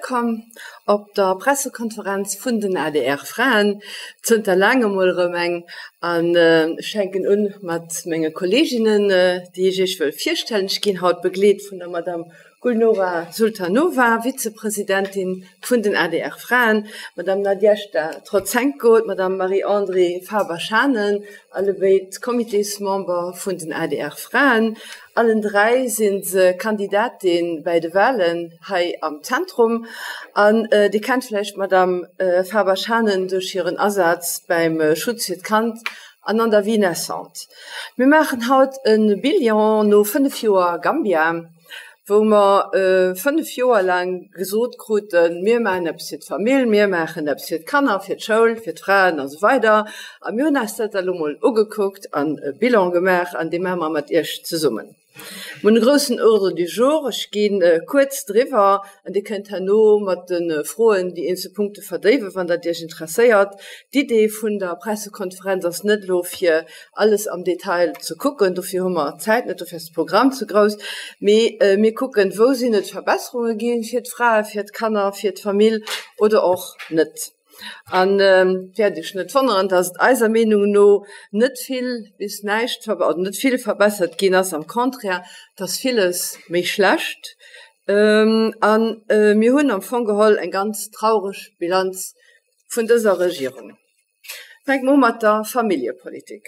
Wëllkomm op der Pressekonferenz vun den adr Fraen. Zënter laangem mol erëm eng. An ech fänken un mat menge Kolleeginnen, déi ech Iech wëll virstellen. Ech ginn haut begleet vun der Madame Gulnora Sultanova, Vizepresidentin vun den adr Fraen, d'Madame Nadjezhda Trotsenko, d'Madame Marie-Andrée Faber-Schanen, allebéid Comitésmember vun den adr Fraen. Allen 3 si se Kandidatin bäi de Walen hei am Zentrum. An Dir kennt vläicht d'Madame Faber-Schanen duerch hiren Asaz bäim Schutz fir d'Kand an an der Vie naissante. Mir maachen haut e Bilan no 5 Joer Gambia, wou mer 5 Joer laang gesot kruten, mir maachen eppes fir d'Famill, mir maachen eppes fir d'Kanner, fir d'Schoul, fir d'Fraen a sou weider. A mir hunn eis dat da lo mol ugekuckt an e Bilan gemaach an dee maache mer mat Iech zesummen. Mir hunn e groussen Ordre du jour, ech gi kuerz driwwer an Dir kënnt herno mat de Froen déi eenzel Punkte verdéiwen, wann dat Iech interesséiert. D'Idee vun der Pressekonferenz ass net elo fir alles am Detail ze kucken, dofir hu mer d'Zäit net, dofir ass de Programm ze grouss, mee mir kucken, wou sinn et Verbesserunge gi fir d'Frae, fir d'Kanner, fir d'Famill oder och net. An et wäert Iech net wonneren, dass et eiser Meenung no net vill bis näischt, also net vill verbessert ginn ass, am Contraire, et ass villes méi schlecht. A mir hunn am Fong geholl eng ganz traureg Bilanz vun dëser Regierung. Fänke mer u mat der Familljepolitik.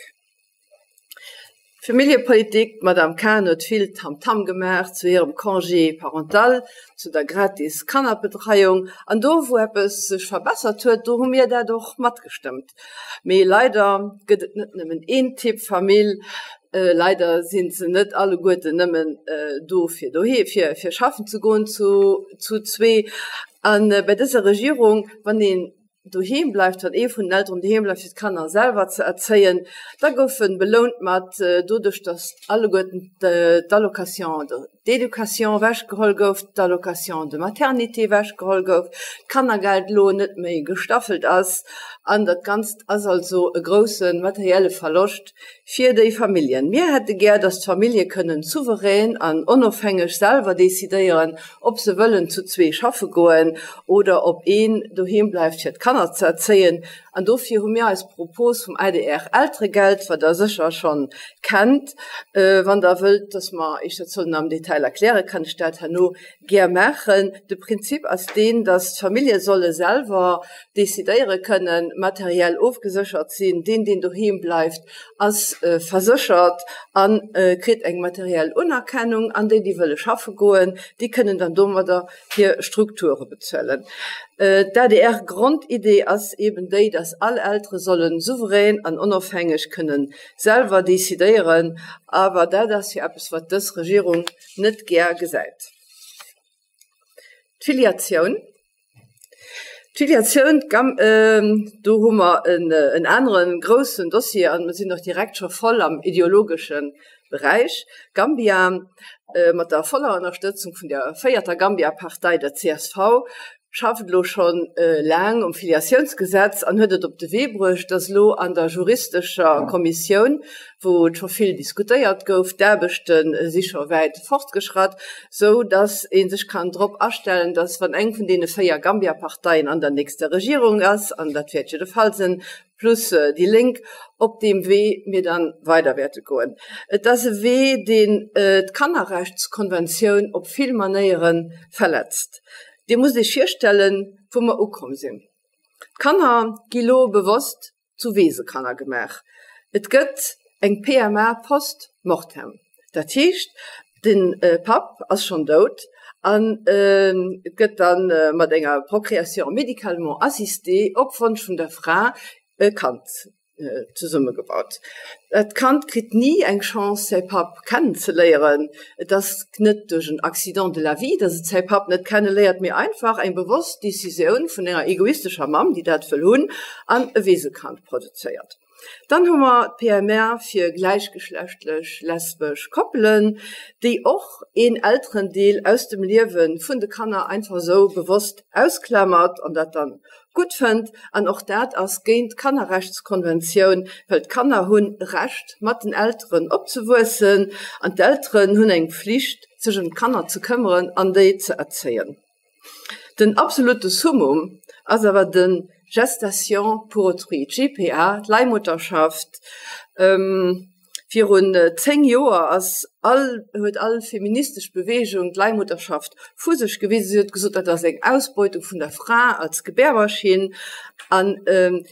D'Familljepolitik, d'Madame Cahen huet vill Tamtam gemaach zu hirem Congé parental, zu der gratis Kannerbetreiung. An do, wou eppes sech verbessert huet, do hu mir dat och matgestëmmt. Mee leider gëtt et net nëmmen een Typ Famill. Leider si se net alleguerten nëmmen do fir dohi fir schaffen ze goen zu zwee. A bei dëser Regierung, wann een doheem bleift, wann ee vun den Elteren doheem bleift fir d'Kanner selwer ze erzéien, da gouf e belount mat doduerch datt alleguerten d'Allocation d'éducation ewechgeholl gouf, d'Allocation de maternité ewechgeholl gouf, d'Kannergeld elo net méi gestaffelt ass an dat Ganzt ass also e grousse materielle Verloscht fir déi Familljen. Mir hätte gär, datt d'Famillje kënnen souverän an onofhängeg selwer decidéieren, ob se wëllen zu zwee schaffe goen oder ob een doheem bleift fir d'Kanner ze erzéien. An dofir hu mir eis Propos vum ADR-Elteregeld, wat Der sécher schonn kennt, wann Der wëllt, dass mer Iech dat sollen am Detail erklären, kann ech dat herno gär maachen. De Prinzip ass deen, dass d'Famillje solle selwer decidéiere kënnen, materiell ofgeséchert sinn. Deen, deen doheem bleift, ass verséchert a kritt eng materiell Unerkennung an déi, déi wëlle schaffe goen, déi kënnen dann domadder hir Strukture bezuelen. D'ADR-Grondidee ass eben déi, datt all Eltere solle souverän an onofhängeg kënne selwer decidéieren. Awer dat ass jo eppes, wat dës Regierung net gär gesäit. D'Filiatioun. D'Filiatioun, do hu mer en anere groussen Dossier an mer sinn och direkt scho voll am ideologesche Beräich. Gambia, mat der voller Ënnerstëtzung vun der véierter Gambia-Partei, der csv, schafft elo scho laang um Filiatiounsgesetz an huet et op de Wee bruecht, dass elo an der juristescher Kommissioun, wou et scho vill diskutéiert gouf, d'Aarbechte si scho wäit fortgeschratt, sou dass ee sech kann drop astellen, dass wann eng vun deene 4 Gambia-Parteien an der nächster Regierung ass, an dat wäert jo de Fall sinn, plus déi Lénk, op deem Wee mir dann weider wäerte goen. Et ass e Wee, deen d'Kannerrechtskonventioun op vill Manéiere verletzt. Dir musst Iech virstellen, wou mer ukomm sinn. D'Kanner gi lo bewosst zu Weesekanner gemaach. Et gëtt eng PMA post mortem. Dat heescht, de Papp ass schonn dout an et gëtt da mat enger Procréation médicalement assistée op Wonsch vun der Fra e Kand zesummegebaut. Dat Kand kritt ni eng Chance, säi Papp kennenzeléieren. Et ass net duerch en Accident de la vie, datt et säi Papp net kenneléiert, mee einfach eng bewosst Decisioun vun enger egoistescher Mamm, déi dat wëll hunn an e Weesekand produzéiert. Dann hu mer d'PMR fir gläichgeschlechtlech lesbesch Koppelen, déi och een Elterendeel aus dem Liewe vun de Kanner einfach esou bewosst ausklamert an dat dann gutt fënnt. An och dat ass géint d'Kannerrechtskonventioun, well d'Kanner hunn e Recht, mat den Elteren opzewuessen an d'Elteren hunn eng Pflicht, sech ëm d'Kanner ze këmmeren an déi ze erzéien. Den absolute Summum ass awer de Gestation pour autrui, d'GPA, d'Leihmutterschaft. Virun 10 Joer ass all, huet all feministesch Beweegung d'Leihmutterschaft vu sech gewisen. Si huet gesot, dat ass eng Ausbeutung vun der Fra als Gebärmaschinn. A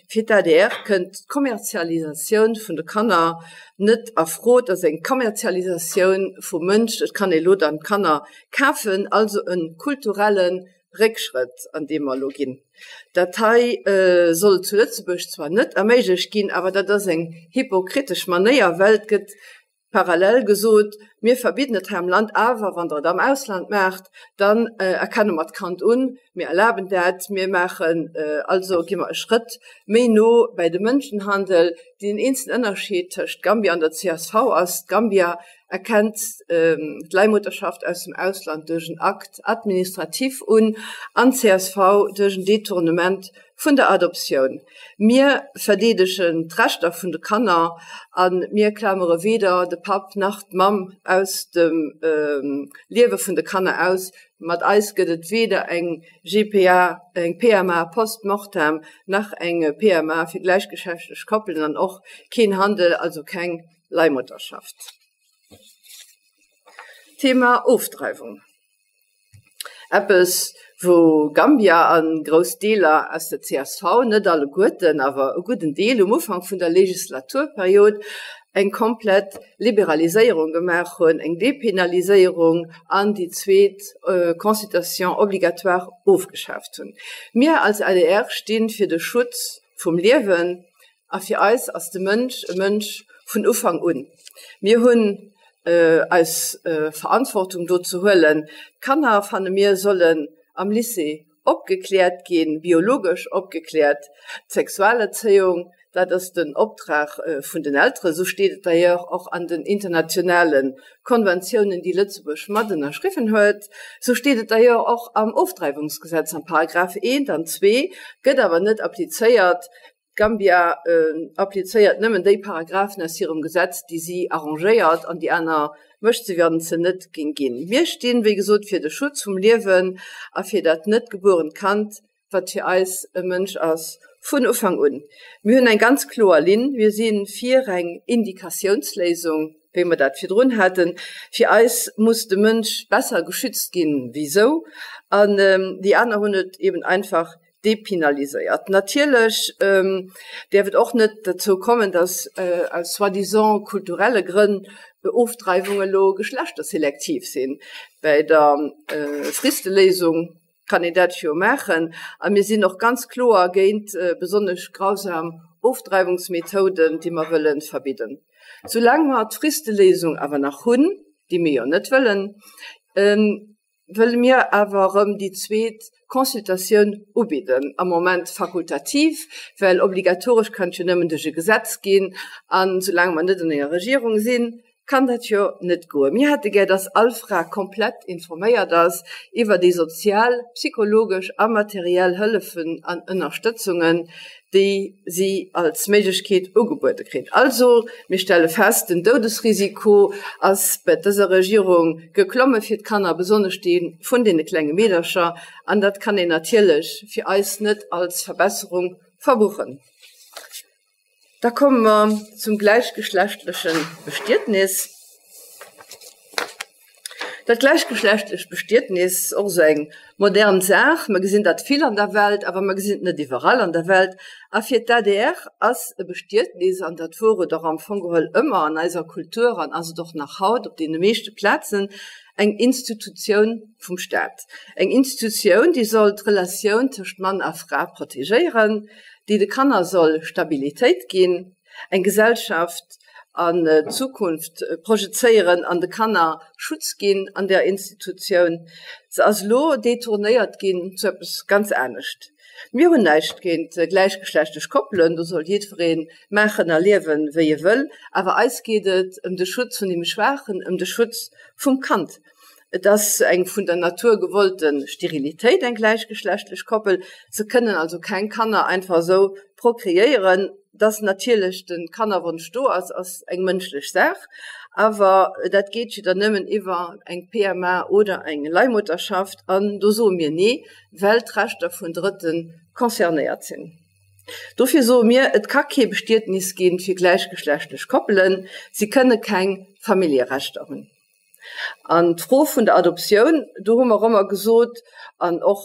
fir d'ADR kënnt d'Kommerzialisatioun vun de Kanner net a Fro. Et ass eng Kommerzialisatioun vum Mënsch. Et kann ee lo dann d'Kanner kafen, also e kulturelle Réckschrëtt, an dee mer elo ginn. Dat hei soll zu Lëtzebuerg zwar net erméiglecht ginn, awer dat ass eng hypokritesch Manéier, well et gëtt parallel gesot, mir verbidden et hei am Land, awer wann Der et am Ausland maacht, dann erkenne mer d'Kand un, mir erlaben dat, mir maachen also, gi mer e Schrëtt méi no bäi de Mënschenhandel. Deen eenzegen Ënnerscheed tëscht Gambia an der csv ass, Gambia erkennt d'Leihmutterschaft aus dem Ausland duerch en Acte administratif un an csv duerch en Détournement vun der Adoptioun. Mir verdeedegen d'Rechter vun de Kanner a mir klamere weder de Papp nach d'Mamm aus dem Liewe vun de Kanner aus. Mat eis gëtt et weder eng GPA, eng PMA post mortem nach eng PMA fir gläichgeschlechtlech Koppelen an och keen Handel, also keng Leihmutterschaft. Thema Ofdreiwung, eppes wou Gambia a grouss Deeler aus der csv, net alleguerten, awer e gudden Deel, um Ufank vun der Legislaturperiod eng komplett Liberaliséierung gemaach hunn, eng Depenaliséierung an déi zweet Consultation obligatoire ofgeschaaft hunn. Mir als adr sti fir de Schutz vum Liewen A fir eis ass de Mënsch e Mënsch vun Ufank un. Mir hunn eis Verantwortung do ze huelen. D'Kanner, fanne mir, sollen am Lycée opgekläert ginn, biologesch opgekläert. D'Sexualerzéiung, dat ass den Optrag vun den Elteren. Esou steet et d'ailleurs och an den internationale Konventiounen, déi Lëtzebuerg mat ënnerschriwwen huet. Esou steet et d'ailleurs och am Ofdreiwungsgesetz am Paragraph 1 an 2, gëtt awer net applizéiert. D'Gambia applizéiert nëmmen déi Paragraphen aus hirem Gesetz, déi si arrangéiert, an déi aner mécht se, wéi wann et se net géing ginn. Mir stinn, wéi gesot, fir de Schutz vum Liewen a fir dat net gebuerent Kand, wat fir eis e Mënsch ass vun Ufank un. Mir hunn eng ganz kloer Linn, Mir si fir eng Indikatiounsléisung, wéi mer dat virdrun haten. Fir eis muss de Mënsch besser geschützt ginn wéi esou, an déi aner hunn et eben einfach dépinaliséiert. Natierlech däerf et och net dozou kommen, datt aus soi-disant kulturelle Grënn Ofdreiwunge lo geschlechterselektiv sinn. Bäi der Fristeléisung kann een dat jo maachen. A mir sinn och ganz kloer géint besonnesch grausam Ofdreiwungsmethoden, déi mer wëlle verbidden. Soulaang mer d'Fristeléisung awer nach hunn, déi mir jo net wëllen, wëlle mir awer erëm déi zweet Consultatioun ubidden, am Moment fakultativ, well obligatoresch kann et jo nëmmen duerch e Gesetz ginn, a soulaang mer net an enger Regierung sinn, kann dat jo net goen. Mir hätte gär, dass all Fra komplett informéiert ass iwwer déi sozial, psychologesch a materiell Hëllefen an Ënnerstëtzungen, déi si als Méiglechkeet ugebuede kritt. Also, mir stelle fest, den Doudesrisiko ass bei dëser Regierung geklomme fir d'Kanner, besonnesch dee vun deene klenge Meedercher, an dat kann een natierlech fir eis net als Verbesserung verbuchen. Da komme mer zum gläichgeschlechtleche Bestietnis. Dat gläichgeschlechtlecht Bestietnis, och esou eng modern Saach, mer gesinn dat vill an der Welt, awer mer gesinn et net iwwerall an der Welt. A fir d'ADR ass e Bestietnis, an dat wor et och am Fong geholl ëmmer an eiser Kultur an ass et och nach haut op deene meeschte Plazen, eng Institutioun vum Staat. Eng Institutioun, déi soll d'Relatioun tëscht Mann a Fra protegéieren, déi de Kanner soll Stabilitéit ginn, eng Gesellschaft an d'Zukunft projezéieren an de Kanner Schutz ginn an där Institutioun. Se ass elo detournéiert ginn zu eppes ganz anescht. Mir hunn näischt géint gläichgeschlechtlech Koppelen, do soll jiddweree maachen a liewen, wéi e wëll, awer eis geet et ëm de Schutz vun deem Schwaachen, ëm de Schutz vum Kand. Et ass eng vun der Natur gewollte Sterilitéit, eng gläichgeschlechtlech Koppel. Se kënnen also keng Kanner einfach esou prokreéieren. Dass natierlech de Kannerwonsch do ass, ass eng mënschlech Saach, awer dat geet jo dann nëmmen iwwer eng PMA oder eng Leihmutterschaft an do soe mir Nee, well d'Rechter vun Drëtte concernéiert sinn. Dofir soe mir, et ka kee Bestietnis gi fir gläichgeschlechtlech Koppelen, si kënne keng Familljerechter hunn. An d'Fro vun der Adoptioun, do hu mer ëmmer gesot, an och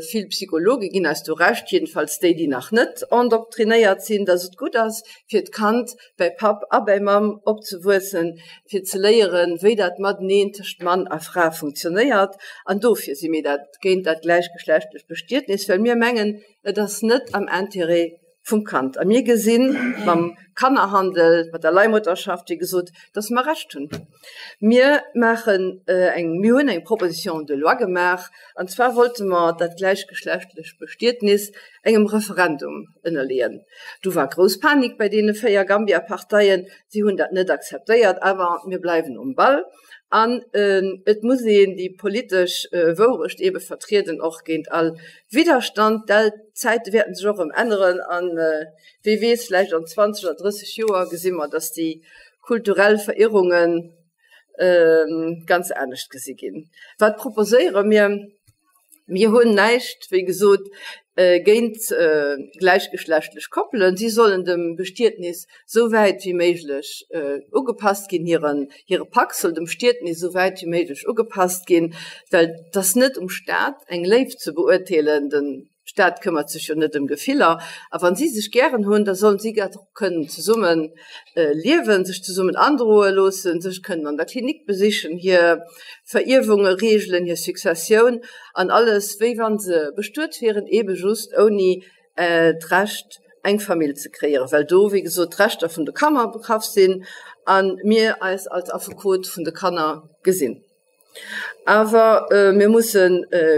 vill Psychologe ginn eis do Recht, jedenfalls déi, déi nach net endoctrinéiert sinn, datt et gutt ass, fir d'Kand bäi Papp a bäi Mamm opzewuessen, fir ze léieren, wéi dat Mateneen tëscht Mann a Fra funktionéiert. An dofir si mir dat géint dat gläichgeschlechtlecht Bestietnis, well mir mengen, et ass net am Intérêt vum Kand. A mir gesi mam Kannerhandel, mat der Leihmutterschaft, wéi gesot, dass mer Recht hunn. Mir maachen eng, mir hunn eng Proposition de loi gemaach, an zwar wollte mer dat gläichgeschlechtlech Bestietnis engem Referendum ënnerleeën. Du war grouss Panik bei deene 4 Gambia-Parteien, si hunn dat net akzeptéiert, awer mir bleiwen um Ball. An et muss een déi politesch Wourecht eebe vertrieden, och géint all Widderstand. D'Zäite wäerten sech och erëm änneren a wee weess, vläicht an 20 oder 30 Joer gesi mer, datt déi kulturell Verirrunge ganz anescht gesi ginn. Wat proposéiere mir? Mir hunn näischt, wéi gesot, géint gläichgeschlechtlech Koppelen. Si sollen dem Bestietnis esou wäit wéi méiglech ugepasst ginn, hiren, hire Pak soll dem Bestietnis esou wäit wéi méiglech ugepasst ginn, well et ass net um Staat, eng Léift ze beurteelen. De Staat këmmert sech jo net ëm Gefiller. A wann si sech gären hunn, da sollen si dat och kënnen zesumme liewen, sech zesummen androe loossen, sech kënnen an der Klinik besichen, hir Verierwunge reegelen, hir Successioun an alles, wéi wa se bestuet wieren, eebe just ouni d'Recht eng Famill ze kréieren, well do, wéi gesot, d'Rechter vun de Kanner betraff sinn a mir eis als Affekot vun de Kanner gesinn. Awer mir musse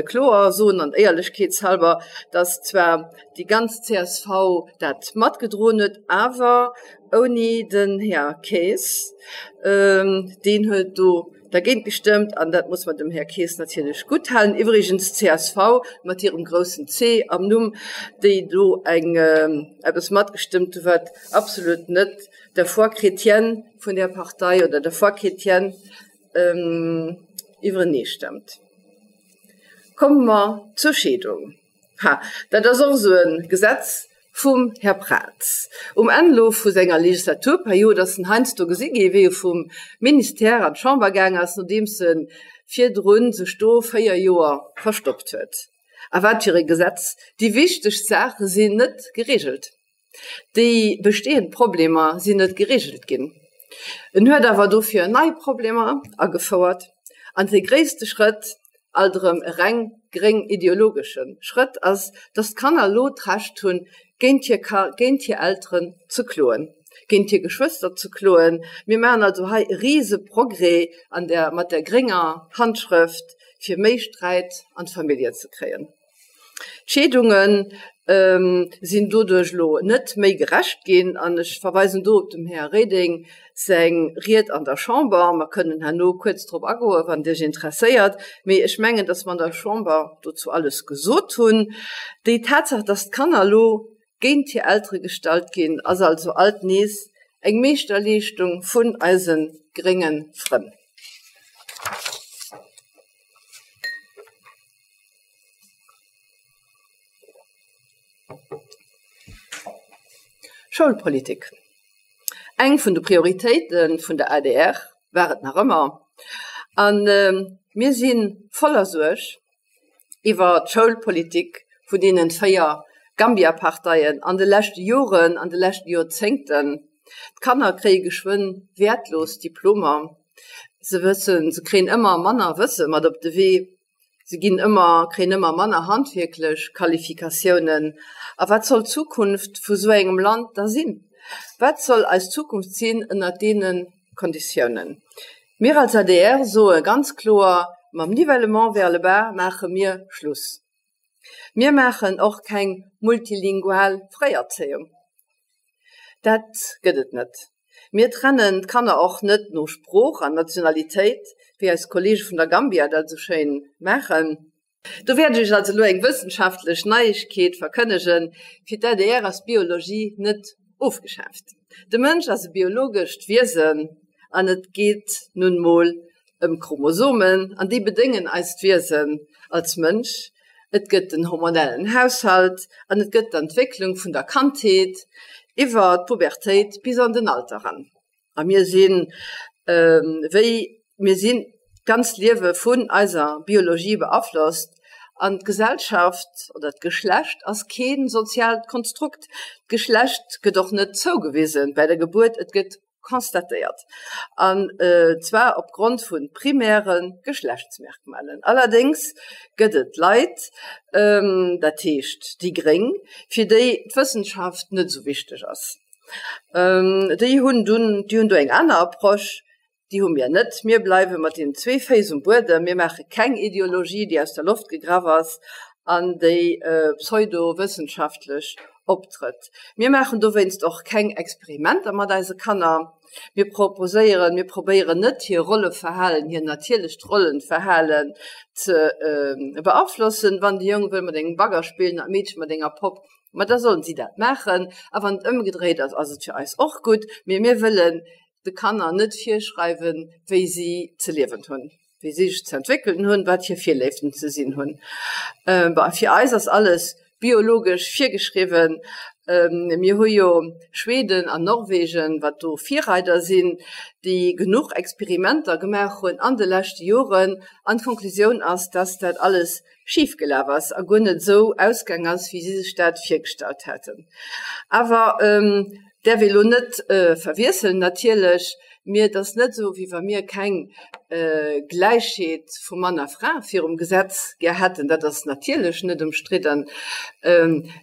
kloer soen, an éierlechkeetshalber, datt zwar déi ganz csv dat matgedroen huet, awer ouni den Här Kaes. Deen huet do dergéint gestëmmt an dat muss mer dem Här Kaes natierlech gutthalen. Iwwregens d'CSV mat hirem groussen C am Numm, déi do eng eppes matgestëmmt hu wat absolut net der Foi chrétienne vun där Partei oder der Foi chrétienne iwwerenee stëmmt. Komme mer zur Scheedung. Ha, dat ass och esou e Gesetz vum Här Braz. Um Enn elo vu senger Legislaturperiod ass en heiansdo gesi gi wéi e vum Ministère an d'Chamber gaang ass, nodeems e virdru sech do 4 Joer verstoppt huet. A wat fir e Gesetz! Déi wichtegst Saache sinn net geregelt. Déi bestehend Problemer sinn net geregelt ginn. En huet awer dofir nei Problemer agefouert. An dee gréisste Schrëtt, alt erëm e reng gréng-ideologesche Schrëtt, ass, datt d'Kanner elo d'Recht hunn, géint hir géint hir Elteren ze kloen, géint hir Geschwëster ze kloen. Mir maachen also hei e rise Progrès an der mat der grénger Handschrëft, fir méi Sträit an d'Familljen ze kréien. D'Scheedunge sinn doduerch elo net méi gerecht ginn. An ech verweisen do op dem Här Reding seng Ried an der Chamber. Mer kënnen herno kuerz drop agoen, wann et Iech interesséiert. Mee ech mengen, dass mer an der Chamber dozou alles gesot hunn. Déi Tatsaach, dass d'Kanner elo géint hir Eltere gestallt ginn, ass also alt nees eng Meeschterleeschtung vun eise grénge Frënn. Schoulpolitik. Eng vun de Prioritéite vun der adr war et nach ëmmer, a mir si voller Suerg iwwer d'Schoulpolitik vun deene 4 Gambia-Parteien an de leschte Joren, an de leschte Joerzéngten. D'Kanner kréie geschwënn wäertlos Diplomer. Se wëssen, se kréien ëmmer manner Wësse mat op de Wee, se ginn ëmmer, kréien ëmmer manner handwierklech Qualifikatiounen. A wat soll d'Zukunft vu sou engem Land da sinn? Wat soll eis Zukunft sinn ënnert deene Konditiounen? Mir als adr soe ganz kloer, mam Nivellement vers le bas maache mir Schluss. Mir maachen och keng multilingual Fréierzéiung. Dat gëtt et net. Mir trennen d'Kanner och net no Sprooch an Nationalitéit, wéi eis Kollege vun der Gambia dat esou schéin maachen. Do wäert ech iech also elo eng wëssenschaftlech Neiegkeet verkënnegen, Fir d'ADR ass Biologie net. Ofgeschaaft. De Mënsch ass e biologescht Wiesen an et geet nun mol ëm Chromosomen an déi bedéngen eist Wiesen als Mënsch. Et gëtt den hormonellen Haushalt an et gëtt d'Entwécklung vun der Kandheet iwwer d'Pubertéit bis an den Alter ran. A mir sinn, wéi mir sinn, d'ganzt Liewe vun eiser Biologie beaflosst. An d'Gesellschaft oder d'Geschlecht ass kee soziaalt Konstrukt. D'Geschlecht gëtt och net zougewisen bei der Gebuert, et gëtt constatéiert, an zwar opgrond vu primäre Geschlechtsmerkmalen. Allerdéngs gëtt et Leit, dat heescht déi Gréng, fir déi d'Wëssenschaft net esou wichteg ass. Déi hunn dunn, déi hunn do eng aner Approche, déi hu mir net. Mir bleiwe mat den zwee Féiss um Buedem. Mir maache keng Ideologie, déi aus der Loft gegraff ass an déi pseudowëssenschaftlech optrëtt. Mir maachen dowéinst och keng Experimenter mat eise Kanner. Mir proposéieren, mir probéieren net, hir Rolleverhalen, hir natierlecht Rollenverhalen ze beaflossen. Wann de Jong wëll mat engem Bagger spillen an d'Meedche mat enger Popp, ma da sollen si dat maachen. A wann et ëmgedréit ass, ass et fir eis och gutt. Mee mir wëllen de Kanner net virschreiwen, wéi si ze liewen hunn, wéi si sech ze entwéckelen hunn, wat hir Virléiften ze sinn hunn. Bon, fir eis ass alles biologesch virgeschriwwen. Mir hu jo Schweden an Norwegen, wat do Virreider sinn, déi genuch Experimenter gemaach hunn an de leschte Joren. An d'Konklusioun ass, dass dat alles schif gelaf ass a guer net esou ausgaang ass, wéi si sech dat virgestallt haten. Awer däerf ee lo net verwiesselen natierlech, mir, et ass net esou, wéi wa mir keng Gläichheet vu Mann a Fra virum Gesetz gär hätten, dat ass natierlech net ëmstridden,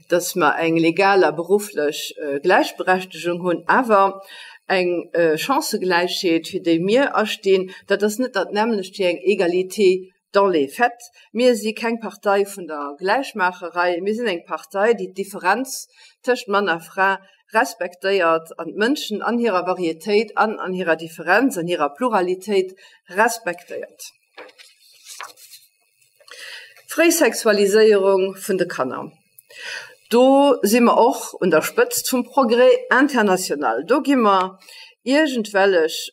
datt mer eng legal a berufflech Gläichberechtegung hunn, awer eng Chancëgläichheet, fir déi mir astinn, dat ass net dat nämmlecht wéi eng Égalité Dans les faits, mir si keng Partei vun der Gläichmaacherei, mir sinn eng Partei, déi d'Differenz tëscht Mann a Fra respektéiert an d'Mënschen an hirer Varietéit an an hirer Differenz, an hirer Pluralitéit respektéiert. Fréi Sexualiséierung vun de Kanner. Do si mer och un der Spëtzt vum Progrès international. Do gi mer iergendwellech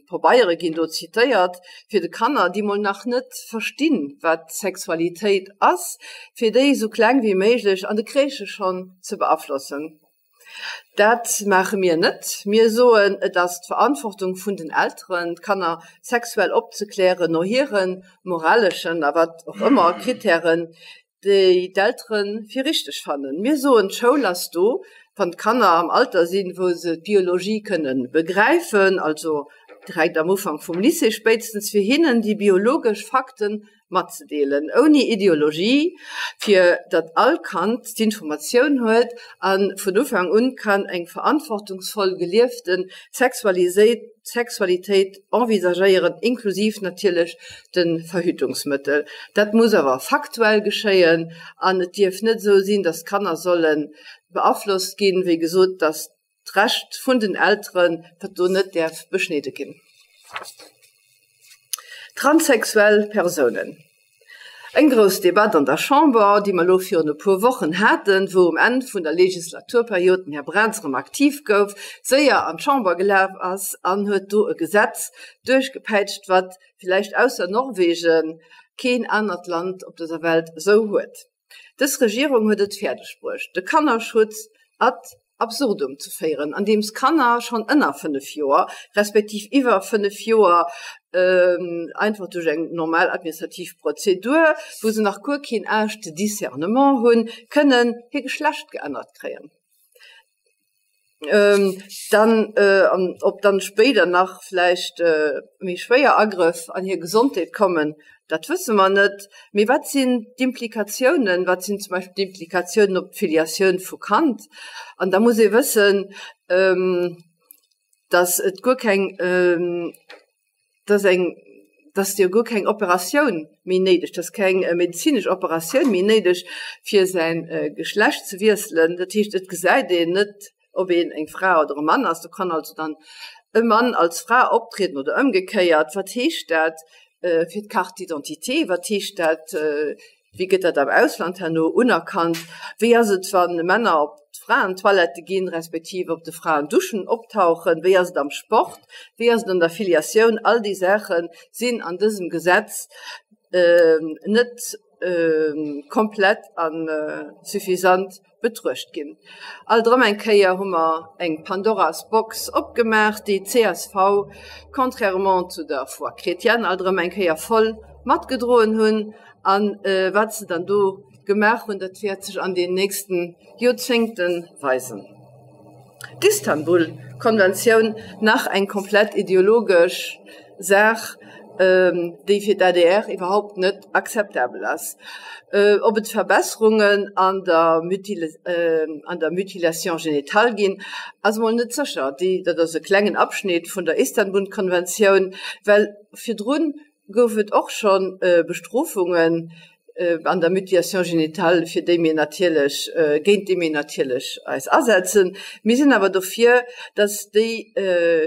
Pabeiere ginn do zitéiert, fir de Kanner, déi mol nach net verstinn, wat Sexualitéit ass, fir déi esou kleng wéi méiglech an de Crèchë schonn ze beaflossen. Dat maache mir net. Mir soen, et ass d'Verantwortung vun den Elteren, d'Kanner sexuell opzeklären no hire moraleschen a wat och ëmmer Krittären, déi d'Eltere fir richteg fannen. Mir soen, d'Schoul ass do, wann d'Kanner am Alter sinn, wou se d'Biologie kënne begräifen, also direkt am Ufank vum Lycée spéitstens, fir hinnen déi biologesch Fakten matzedeelen, ouni Ideologie, fir datt all Kand d'Informatioun huet a vun Ufank un kann eng verantwortungsvoll geliefte Sexualitéit envisagéieren, inklusiv natierlech de Verhütungsmëttel. Dat muss awer faktuell geschéien an et dierf net esou sinn, datt d'Kanner solle beaflosst ginn, wéi gesot, datt d'Recht vun den Elteren, dat do net däerf beschnidde ginn. Transsexuell Persounen, Eng grouss Debatt an der Chamber, déi mer elo virun e puer Wochen haten, wou um Enn vun der Legislaturperiod den Här Braz erëm aktiv gouf, séier an d'Chamber gelaf ass an huet do e Gesetz duerchgepäitscht, wat villäicht ausser Norwegen keen anert Land op dëser Welt esou huet. Dës Regierung huet et fäerdeg bruecht, de Kannerschutz ad absurdum ze féieren, andeems Kanner schonn ënner 5 Joer, respektiv iwwer 5 Joer, einfach duerch eng normal administrativ Prozedur, wou se nach guer keen Âge de discernement hunn, kënnen hir Geschlecht geännert kréien. Dann, an ob dann spéider nach vläicht méi schwéier Agrëff an hir Gesondheet kommen, dat wësse mer net. Mee wat sinn d'Implikatiounen? Wat sinn zum Beispill d'Implikatiounen op d'Filiatioun vu Kand? An da muss ee wëssen, datt et guer keng dass eng, dass jo guer keng Operatioun méi néideg, dass keng medezinesch Operatioun méi néideg fir säin Geschlecht ze wiesselen. Dat heescht, et gesäit een net, ob een eng Fra oder e Mann ass. Do kann also dann e Mann als Fra optrieden oder ëmgekéiert. Wat heescht dat fir d'Carte d'identité? Wat heescht dat? Wéi gëtt dat am Ausland herno unerkannt? Wéi ass et, wa Männer op d'Fraentoilette ginn, respektiv op de Fraenduschen optauchen? Wéi ass et am Sport? Wéi ass et an der Filiatioun? All déi Saache sinn an dësem Gesetz net komplett a suffisant betruecht ginn. Alt erëm eng Kéier hu mer eng Pandora's Box opgemaach, déi d'CSV, contrairement zu der Foi chrétienne, alt erëm eng Kéier voll matgedroen hunn. A wat se dann do gemaach hunn, dat wäert sech an den nächste Joerzéngte weisen. D'Istanbul-Konventioun, nach eng komplett ideologesch Saach, déi fir d'ADR iwwerhaupt net akzeptabel ass. Ob et Verbesserungen an der an der Mutilation génitale ginn, ass emol net sécher. Déi, dat ass e klengen Abschnitt vun der Istanbul-Konventioun, well virdrun gouf et och scho Bestrofungen an der Mutilation génitale, fir déi mir natierlech, géint déi mir natierlech eis asetzen. Mir sinn awer dofir, dass déi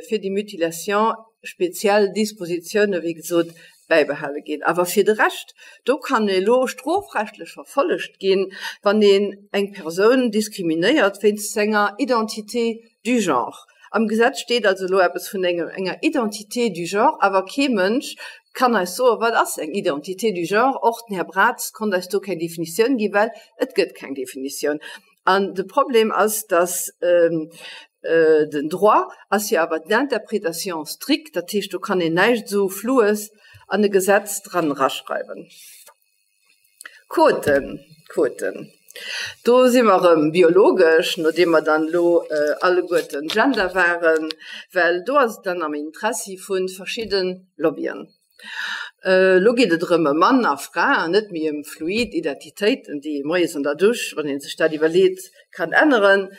fir déi Mutilation speziell Dispositiounen, wéi gesot, bäibehale ginn. Awer fir de Rescht, do kann elo strofrechtlech verfollegt ginn, wann een eng Persoun diskriminéiert wéinst senger Identité du genre. Am Gesetz steet also elo eppes vun enger Identité du genre, awer kee Mënsch kann eis soen, wat ass eng Identité du genre. Och den Här Braz konnt eis do keng Definitioun ginn, well et gëtt keng Definitioun. An de Problem ass, dass den Droit ass jo awer d'Interprétation stricte, dat heescht, do kann een näischt esou Floues an e Gesetz dran eraschreiwen. Quoten, Quoten. Do si mer erëm biologesch, nodeem mer dann elo alleguerten Gender waren, well do ass et dann am Interessi vu verschidde Lobbyen. Elo geet et erëm ëm Mann a Fra an net méi ëm fluid Identitéiten, déi ee moies an der Dusch, wann ee sech dat iwwerleet, kann änneren.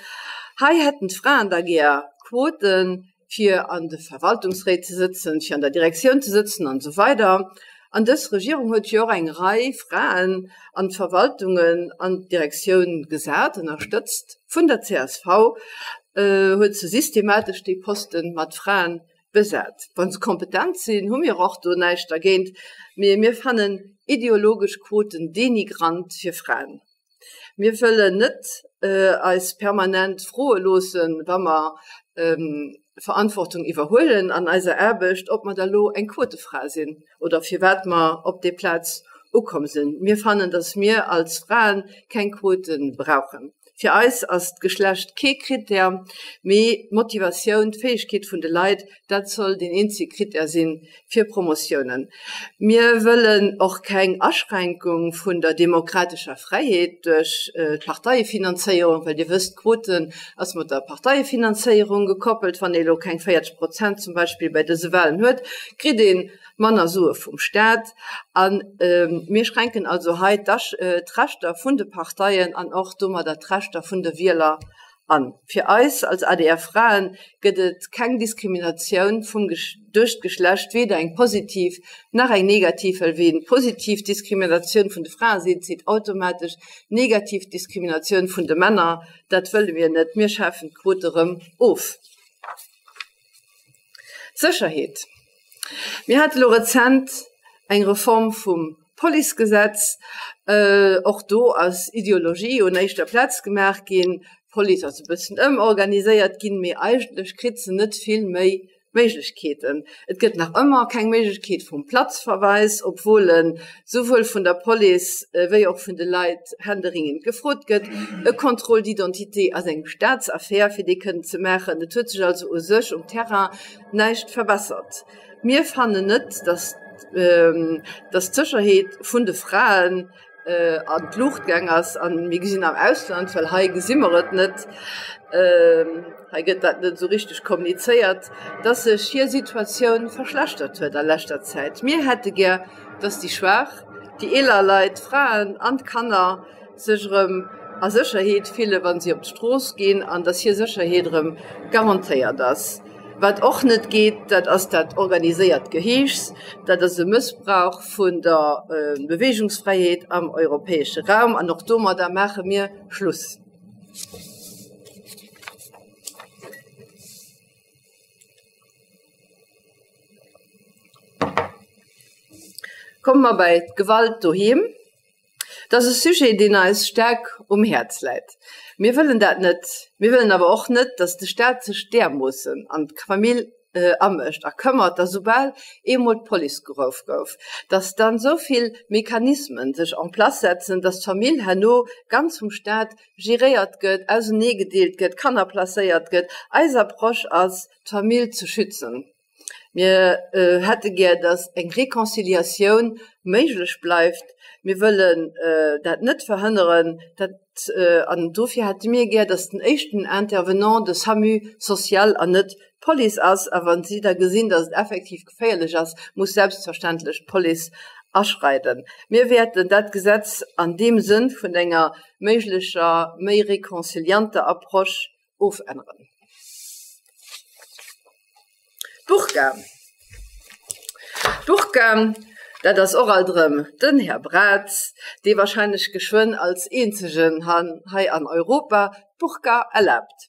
Hei hätten d'Fraen da gär Quoten, fir an de Verwaltungsréit ze sëtzen, fir an der Direktioun ze sëtzen an esou weider. An dës Regierung huet jo och eng Rei Fraen an d'Verwaltungen, an d'Direktioun gesat, ënnerstëtzt vun der csv huet se systematesch déi Poste mat Fraen besat. Wa se kompetent sinn, hu mir och do näischt dergéint, mee mir fannen ideologesch Quoten denigrant fir Fraen. Mir wëllen net eis permanent froe loossen, wa mer Verantwortung iwwerhuelen an eiser Aarbecht, ob mer da lo eng Quotefra sinn oder firwat mer op déi Plaz ukomm sinn. Mir fannen, datt mir als Frae keng Quote brauchen. Fir eis ass d'Geschlecht kee Krittär, mee d'Motivatioun, d'Fäegkeet vun de Leit, dat soll deen eenzege Krittär sinn fir Promotiounen. Mir wëllen och keng Aschränkung vun der demokratescher Fräiheet duerch d'Parteiefinanzéierung, well Dir wësst, d'Quote ass mat der Parteiefinanzéierung gekoppelt. Wann ee elo keng 40 Prozent zum Beispill bei dëse Wahlen huet, kritt ee manner Sue vum Staat. A mir schränken also hei d'Rechter vun de Parteien an och domadder d'Rechter vun de Wieler an. Fir eis als adr Fraen gëtt et keng Diskriminatioun vum duerch d'Geschlecht, weder eng positiv nach eng negativ, well ween positiv Diskriminatioun vun de Frae seet, seet automatesch negativ Diskriminatioun vun de Männer. Dat wëlle mir net. Mir schafen d'Quote rëm of. Sécherheet, Mir hate lo rezent eng Reform vum Policegesetz. Och do ass Ideologie un éischter Plaz gemaach ginn. D'Police ass e bëssen ëmorganiséiert ginn, mee eigentlech kritt se net vill méi Méiglechkeeten. Et gëtt nach ëmmer keng Méiglechkeet vum Platzverweis, obwuel en souwuel vun der Police wéi och vun de Leit händeringend gefrot gëtt. E Contrôle d'identité ass eng Staatsaffär, fir dee kënnen ze maachen. Et huet sech also u sech um Terrain näischt verbessert. Mir fannen net, dass d'Sécherheet vun de Fraen an d'Luucht gaang ass. An mir gesinn am Ausland, well hei gesi mer et net, hei gëtt dat net esou richteg kommunizéiert, dass sech hir Situatioun verschlechtert huet a leschter Zäit. Mir hätte gär, dass déi Schwaach, déi eeler Leit, d'Fraen an d'Kanner sech erëm a Sécherheet fillen, wa si op d'Strooss ginn, an dass hir Sécherheet erëm garantéiert ass. Wat och net geet, dat ass dat organiséiert Geheeschs. Dat ass e Mëssbrauch vun der Beweegungsfräiheet am europäesche Raum an och domadder maache mir Schluss. Komme mer bei d'Gewalt doheem. Dat ass e Sujet, deen eis staark um Häerz läit. Mir wëllen dat net. Mir wëllen awer och net, dass de Staat sech därmoossen an d'Famill amëscht a këmmert, dass soubal eemol d'Police geruff gouf, dass dann esou vill Mechanismen sech en place setzen, dass d'Famill herno ganz vum Staat geréiert gëtt, auseneegedeelt gëtt, Kanner placéiert gëtt. Eis Approche ass, d'Famill ze schützen. Mir hätte gär, dass eng Réconciliatioun méiglech bleift. Mir wëllen dat net verhënneren. Dat, an dofir hätte mir gär, dass den éischten Intervenant de SAMU social an net d'Police ass. A wa si da gesinn, dass et effektiv geféierlech ass, muss selbstverständlech d'Police aschreiden. Mir wäerten dat Gesetz an deem Sënn vun enger méiglecher méi réconcilianter Approche ofänneren. D'Burka. D'Burka, dat ass och alt erëm den Här Braz, dee wahrscheinlech geschwënn als eenzegen hei an Europa d'Burka erlaabt.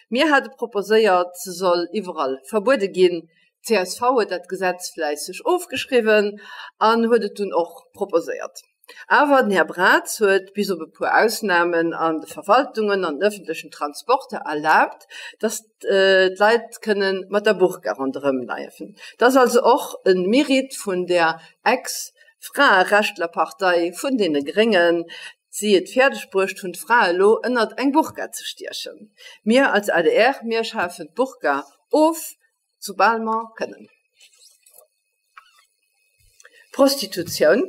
Mir hate proposéiert, se soll iwwerall verbuede ginn. Csv huet dat Gesetz fläisseg ofgeschriwwen an huet et dunn och proposéiert. Awer den Här Braz huet, bis op e puer Ausnamen an de Verwaltungen an den öffentlechen Transporter, erlaabt, dass d'Leit kënne mat der Burka ronderëmlafen. Dat ass also och e Mérite vun der Ex-Fraerechtlerpartei vun deene Gréngen, si et fäerdeg bruecht hunn, d'Frae elo ënnert eng Burka ze stiechen. Mir als adr, mir schafen d'Burka of, soubal mer kënnen. Prostitutioun.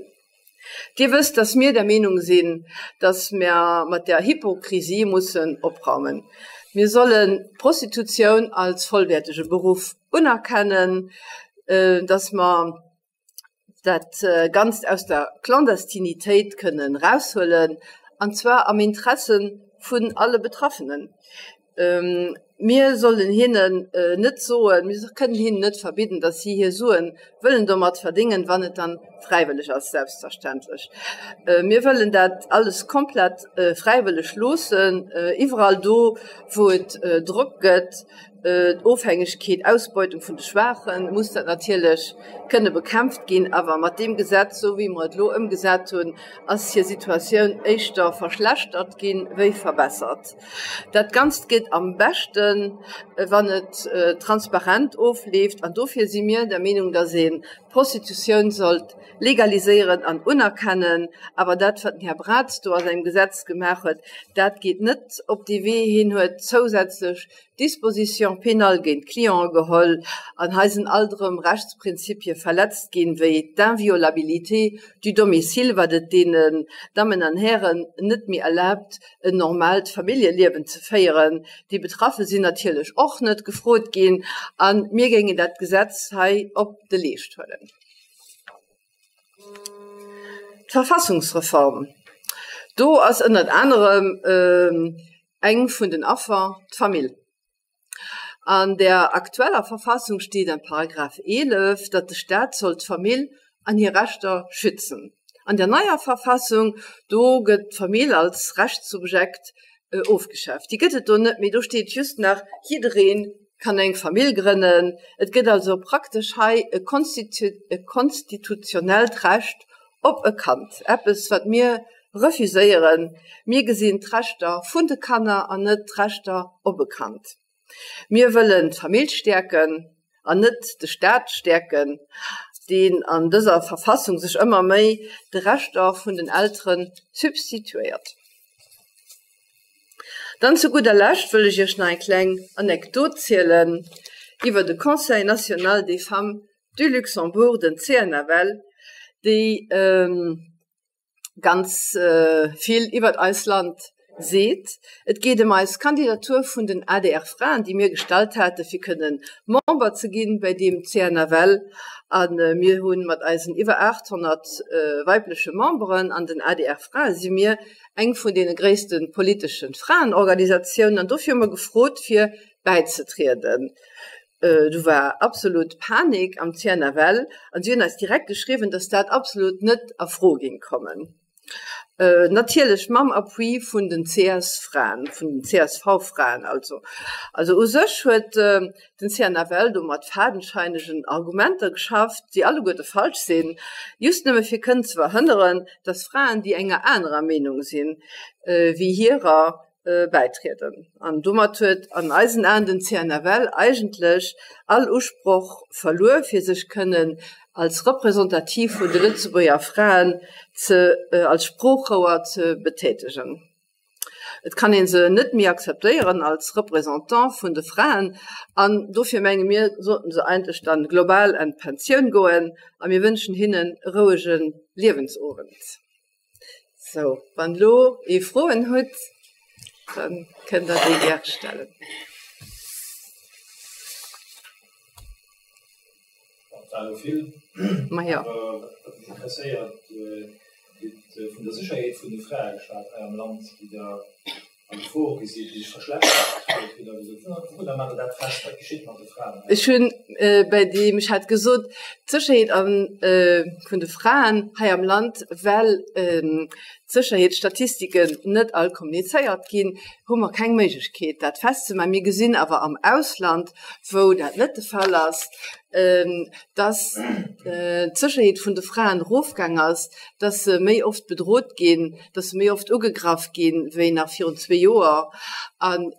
Dir wësst, dass mir der Meenung sinn, dass mer mat der Hypokrisie mussen opraumen. Mir sollen d'Prostitutioun als vollwäertege Beruff unerkennen, dass mer dat Ganzt aus der Clandestinitéit kënnen eraushuelen, an zwar am Interesse vun alle Betraffenen. Mir sollen hinnen net soen, mir kënnen hinnen net verbidden, datt si hir Sue wëllen domat verdéngen, wann et dann fräiwëlleg ass, selbstverständlech. Mir wëllen dat alles komplett fräiwëlleg loossen, iwwerall do, wou et Drock gëtt, Ofhängegkeet, Ausbeutung vun de Schwaachen, muss dat natierlech kënne bekämpft ginn. Awer mat deem Gesetz, esou wéi mer et elo ëmgesat hunn, ass hir Situatioun éischter verschlechtert ginn, wéi verbessert. Dat Ganzt geet am beschten, wann et transparent ofleeft. An dofir si mir der Meenung, dass een d'Prostitutioun sollt legaliséieren an unerkennen. Awer dat, wat den Här Braz do a sengem Gesetz gemaach huet, dat geet net op dee Wee. Hien huet zousätzlech Dispositions pénales géint d'Clienten geholl an hei sinn alt erëm Rechtsprinzipie verletzt ginn, wéi d'Inviolabilité du domicile, wat et deenen Dammen an Hären net méi erlaabt, en normaalt Familljeliewen ze féieren. Déi Betraffe sinn natierlech och net gefrot ginn a mir géingen dat Gesetz hei op de Leescht huelen. D'Verfassungsreform, do ass ënnert anerem eng vun den Affer d'Famill. An der aktueller Verfassung steet am Paragraph 11, datt de Staat soll d'Famill an hir Rechter schützen. An der neier Verfassung, do gëtt d'Famill als Rechtssubjekt ofgeschaaft. Déi gëtt et do net méi, do steet just nach, jidderee kann eng Famill grënnen. Et gëtt also praktesch hei e konstitutionellt Recht op e Kand, eppes wat mir refuséieren. Mir gesinn d'Rechter vun de Kanner an net d'Rechter op e Kand. Mir wëllen d'Famill stäerken an net de Staat stäerken, deen an dëser Verfassung sech ëmmer méi de Rechter vun den Eltere substituéiert. Dann zu gudder Lescht wëll ech Iech nach eng kleng Anekdot zielen iwwer de Conseil national des femmes du Luxembourg, den CNFL, déi ganz vill iwwert eist Land seet. Et geet ëm eis Kandidatur vun den ADR-Fraen, déi mir gestallt hate fir kënne Member ze ginn bei deem CNFL. A mir hu mat eisen iwwer 800 weibleche Memberen an den ADR-Frae si mir eng vun deene gréisste politesche Fraenorganisatiounen. An dofir hu mer gefrot fir bäizetrieden. Do war absolut Panik am CNFL an si hunn eis direkt geschriwwen, datt dat absolut net a Fro géing kommen. Natierlech mam Appui vun den CS-Fraen, vun den CSV-Fraen also. Also u sech huet den CNFL do mat fadenscheinegen Argumenter geschafft, déi alleguerte falsch sinn, just nëmme fir kënnen ze verhënneren, datt Fraen, déi enger anerer Meenung sinn wéi hirer, bäitrieden. An domat huet an eisen Aen den CNFL eigentlech all Usproch verluer, fir sech kënnen als representativ vun de Lëtzebuerger Fraen ze als Sproochrouer ze betätegen. Et kann ee se net méi akzeptéieren als Représentant vun de Fraen an dofir menge mir, sollten se eigentlech dann global an d'Pensioun goen a mir wënschen hinnen e rouege Liewensowend. Sou, wann elo ee Froen hutt, da kënnt der déi gär stellen. Dat war elo vill. Ma jo. Awer wat mech interesséiert, Dir hutt vun der Sécherheet vun de Frae geschwat hei am Land, déi Der a Gefor gesitt, déi sech verschlechtert huet. Hutt Der gesot. Wourunner maacht Der dat fest? Wat geschitt mat de Fraen hei? Ech hunn bei deem, ech hat gesot, d'Sécherheet vun de Fraen hei am Land, well d'Sécherheetsstatistiken net all kommunizéiert ginn, hu mer keng Méiglechkeet, dat festzemaachen. Mir gesinn awer am Ausland, wou dat net de Fall ass, dass d'Sécherheet vun de Fraen erofgaang ass, dass se méi oft bedrot ginn, dass se méi oft ugegraff ginn, wéi nach virun zwee Joer. An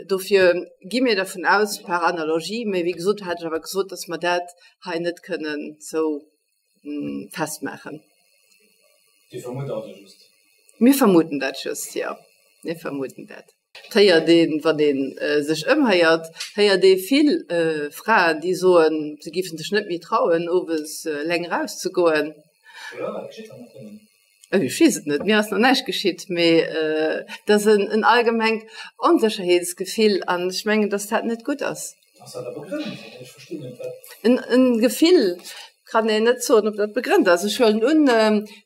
dofir gi mir dervun aus, par analogie, mä wéi gesot, hat ech awer gesot, dass mer dat hei net kënnen esou festmaachen. Dir vermutt also just? Mir vermuten dat just, jo. Mir vermuten dat. Et héiert een, wann ee sech ëmhéiert, héiert ee vill Fraen, déi soen, se géife sech net méi trauen, owes eleng erauszegoen. Jo, wat geschitt dann mat hinnen? Ech weess et net, mir ass nach näischt geschitt, mee et ass en allgemengt Onsécherheetsgefill an ech mengen, datt dat net gutt ass. Ass dat da begrënnt? Ech verstinn net, wat. En Gefill kann een net soen, ob dat begrënnt ass. Ech huelen un,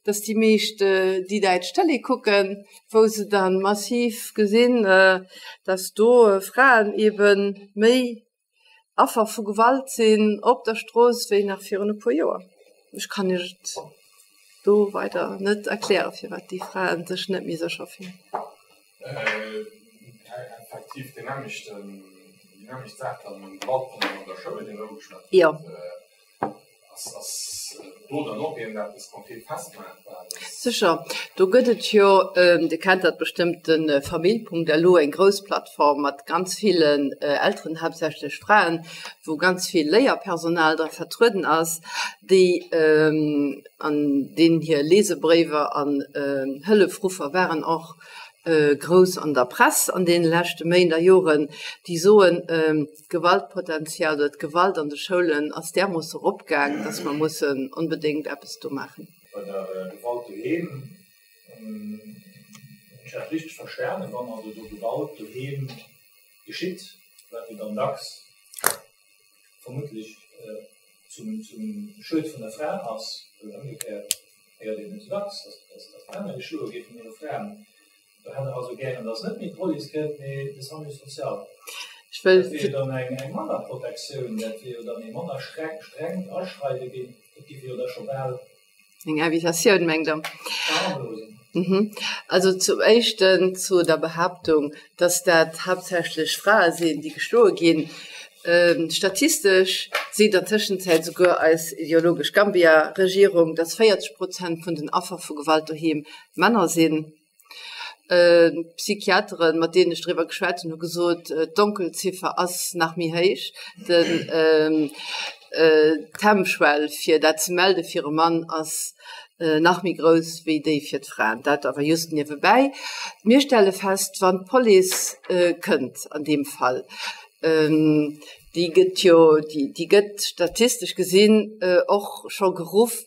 datt déi meescht déi däitsch Tëlee kucken, wou se da massiv gesinn, datt do Fraen eebe méi Affer vu Gewalt sinn op der Strooss wéi nach virun e puer Joer. Ech kann Iech et do weider net erklären, firwat déi Fraen sech net méi sécher fillen. Effektiv deen nämmlechten, déi nämmlecht Saach dann mam Gewaltproblem an der Schoul, deen Der ugeschwat hutt. Jo. Ass do dann och iergendeppes konkret festmaachbar? Sécher, do gëtt et jo, Dir kennt dat bestëmmt, de Famill.lu, eng grouss Plattform mat ganz villen Elteren, haaptsächlech Fraen, wou ganz vill Léierpersonal dra vertrueden ass, déi, an deenen hir Lesebréiwer an Hëllefruffer waren och grouss an der Press an deene leschte Méint a Joren, déi soen, D'Gewaltpotenzial oder d'Gewalt an de Schoulen ass därmoosse eropgaang, dass mer mussen onbedéngt eppes do maachen. Bei der Gewalt doheem, hunn ech dat richteg verstanen, wann also do Gewalt doheem geschitt, wat jo dann dacks vermuttlech zum Schued vun der Fra ass, well ëmgekéiert héiert een net sou dacks, dass d'Männer geschloe gi vun hire Fraen. Do hätt Der also gären, dass net méi d'Police kënnt, mee de Samu social. Dat wier jo dann eng manner Protektioun, dat wier jo dann ee manner strengt Aschreide géint, dat géif jo da scho bal. Eng Invitatioun, mengt Der? Verharmlosen. Also zum Éischten zu der Behaaptung, dass dat haaptsächlech Frae sinn, déi geschloe ginn. Statistesch seet an Tëschenzäit souguer eis ideologesch Gambia-Regierung, dass 40 Prozent vun den Affer vu Gewalt doheem Männer sinn. D'Psychiateren, mat deenen ech driwwer geschwat hunn, hu gesot, d'Donkelziffer ass nach méi héich. D'Hemmschwell, fir dat ze melde fir e Mann, ass nach méi grouss wéi déi fir d'Fraen. Dat awer just niewebäi. Mir stelle fest, wann d'Police kënnt an deem Fall, déi gëtt jo, déi gëtt statistesch gesinn och scho geruff,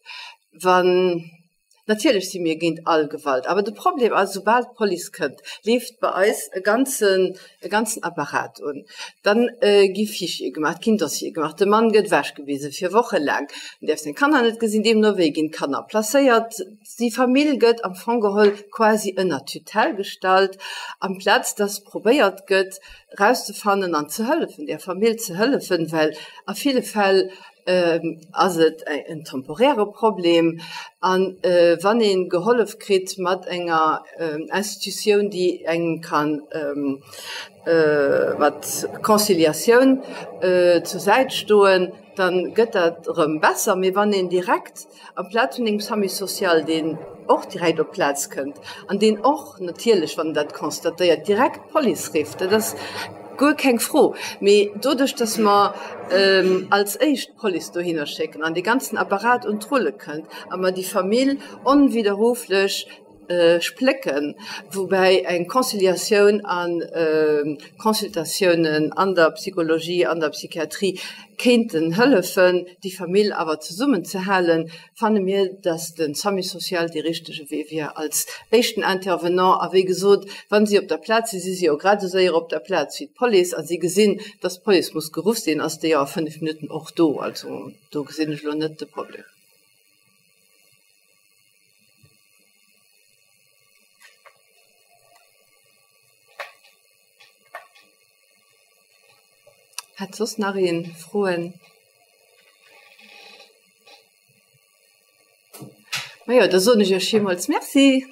wann, Natierlech si mir géint all Gewalt, awer de Problem ass, esoubal d'Police kënnt, leeft bei eis e ganzen, e ganzen Apparat un. Dann gi Fichiere gemaach, et ginn Dossiere gemaach, de Mann gëtt ewechgewise fir wochelaang, en däerf seng Kanner net gesinn, deemno wéi ginn d'Kanner placéiert. Déi Famill gëtt am Fong geholl quasi ënner Tutelle gestallt, amplaz datt probéiert gëtt erauszefannen an ze hëllefen, där Famill ze hëllefen, well a ville Fäll. Ass et en temporäre Problem? A wann ee gehollef kritt mat enger Institutioun, déi engem ka mat Conciliatioun zur Säit stoen, da gëtt dat erëm besser. Mee wann een direkt amplaz vun engem Samu social, deen och direkt op d'Plaz kënnt an deen och natierlech, wann en dat constatéiert, direkt d'Police rifft, dat ass guer keng Fro, mee doduerch, dass mer als éischt d'Police dohinner schécken an dee ganzen Apparat un d'Rulle kënnt a mer déi Famill onwidderruflech splécken, woubäi eng Conciliatioun a Consultatiounen an der Psychologie, an der Psychiatrie kéinten hëllefen, déi Famill awer zesummenzehalen, fanne mir, dass de Samu social dee richtege Wee wier als éischten Intervenant. A wéi gesot, wa si op der Plaz sinn, si si jo grad esou séier op der Plaz wéi d'Police a si gesinn, dass d'Police muss geruff sinn, ass déi jo a 5 Minutten och do. Also do gesinn ech elo net de Problem. Hätt soss nach een Froen? Majo, da soen ech iech villmools Merci.